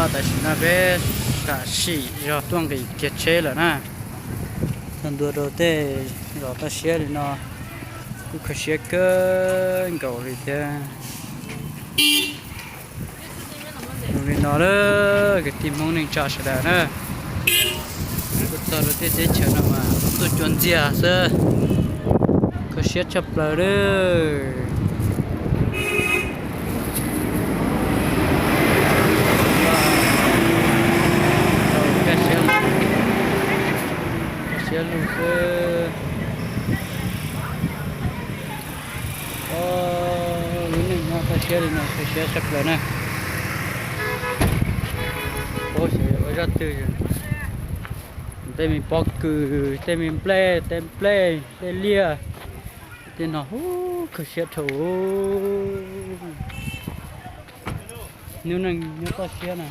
Tam sim no peb sam sim zog tuaj nqis kiag tsheb lawm na. Txog ntua rau tej zos toj siab li no kuj kho siab kawg nkaus li thiab. Zoo li no lawm kwv tij Hmoob neej tsa sawv daws na, kuj txog rau tej teb chaws no mas tuaj cua ntxiag xwb, kho siab tshaj plaws lawm. Kaj siab lug xwb. Lub neej nyob toj siab li no kho siab tshaj plaws na. Paub xyov ua zaj twg, tej me pob kws, tej me nplej, tej nplej, tej liaj, tej no kho siab dhau. Lub neej nyob toj siab na.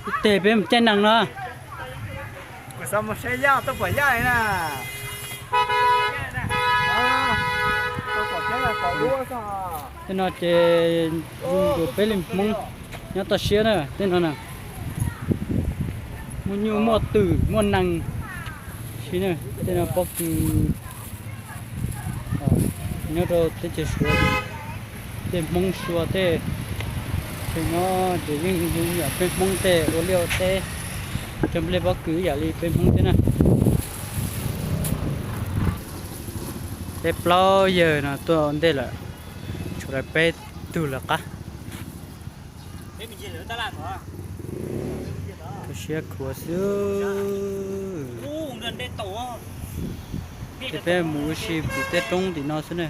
Ib teg peb mus caij nees no. Tej no ces zoo nkaus peb li Hmoob nyob toj siab na, tej no na. Muaj nyuj muaj twm muaj nees si na, tej no pob kws nyob rau teb chaws Suav, tej Hmoob Suav tej, tej no ces yeej zoo yam peb Hmoob tej ua liaj ua teb, cog nplej pob kws ib yam li peb Hmoob thiab na. Peb plaub yawg no tuaj ua ntej lawm, tshuav lawv peb tug lawv qab. Kho siab khuav xwb. Ces peb mus ua si pum tej roob tim no xwb na.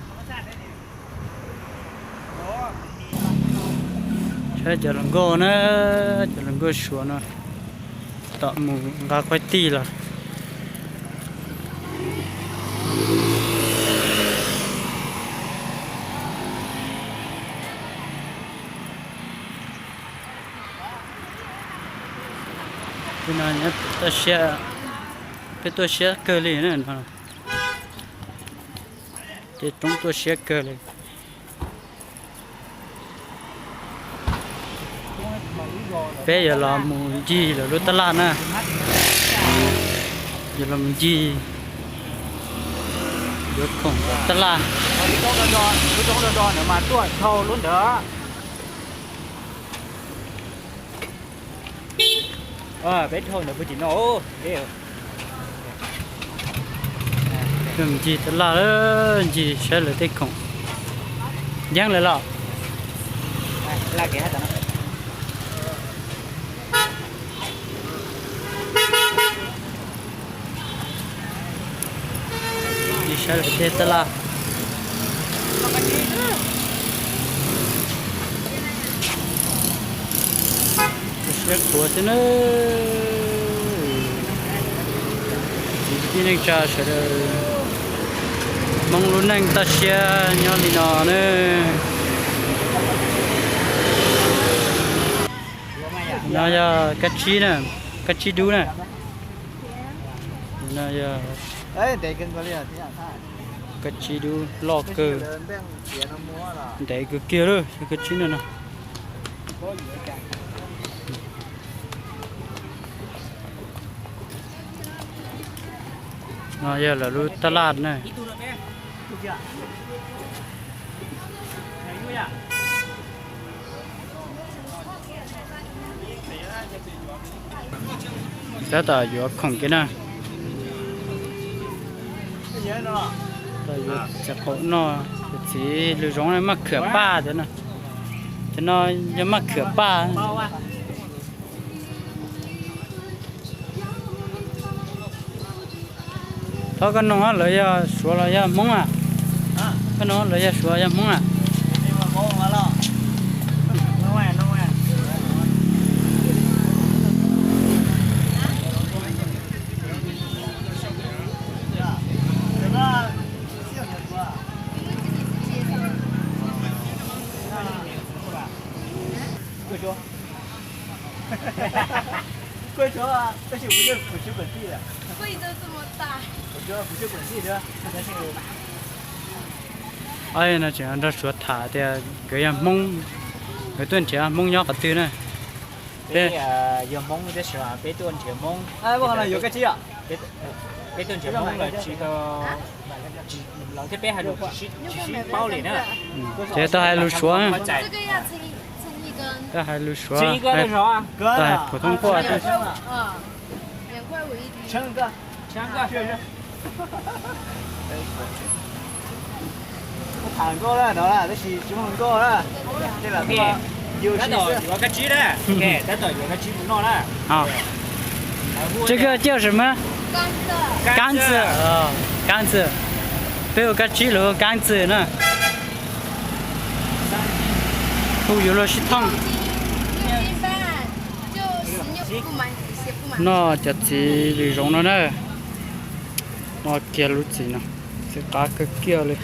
Saib cov hluas nkauj na, cov hluas nkauj Suav no tom mus nqa quaib tij los. Tej no nyob toj siab, peb tuaj siab kawg li na no. Tej roob tuaj siab kawg li. Peb yuav los mus ncig lawv lub tab laj na. Yuav los mus ncig, yuav khoom tab laj. Peb dhau ntawd puag tim no. Ncig tab laj, ncig saib lawv tej khoom. Yeeb lawm los? Ncig saib lawv tej tab laj. Siab khuav xwb na. Kwv tij neej tsa sawv daws, Hmoob lub neej toj siab nyob li no na. No yog kab tsib na, kab tsib dub na. No yog kab tsib dub loj kawg, ntev kawg kiag lawm kab tsib no no. No yog lawv lub tab laj na. Tab tom yuav khoom kiag na. Txawm qaum no, txiv lws zoov maj khwm paj tias no, cov no yog maj khwm paj. Thov koj nug lawv yog Suav los yog Hmoob a? Koj nug lawv yog Suav yog Hmoob a? No tseem nrog Suav tham tias nkawd yog Hmoob, nkawd tuaj nrhiav Hmoob nyob qhov twg na. Peb yog Hmoob, peb tuaj nrhiav Hmoob. Peb tuaj nrhiav Hmoob los tsis, lawv thiab peb hais lus tsis sib paub li na. Ces tau hais lus Suav, tau hais lus Suav, tau hais phum thoob quaj. Tab tom yuav kab tsib na, tab tom yuav kab tsib mus noj na. 这个叫什么？ 甘蔗, 甘蔗. Peb hu kab tsib, lawv hu 柑子 na. Hu yuav luag sib thooj. Noj cov txiv lws zoov no na. Noj kiag lub txiv no, txiv qav kawg kiag li.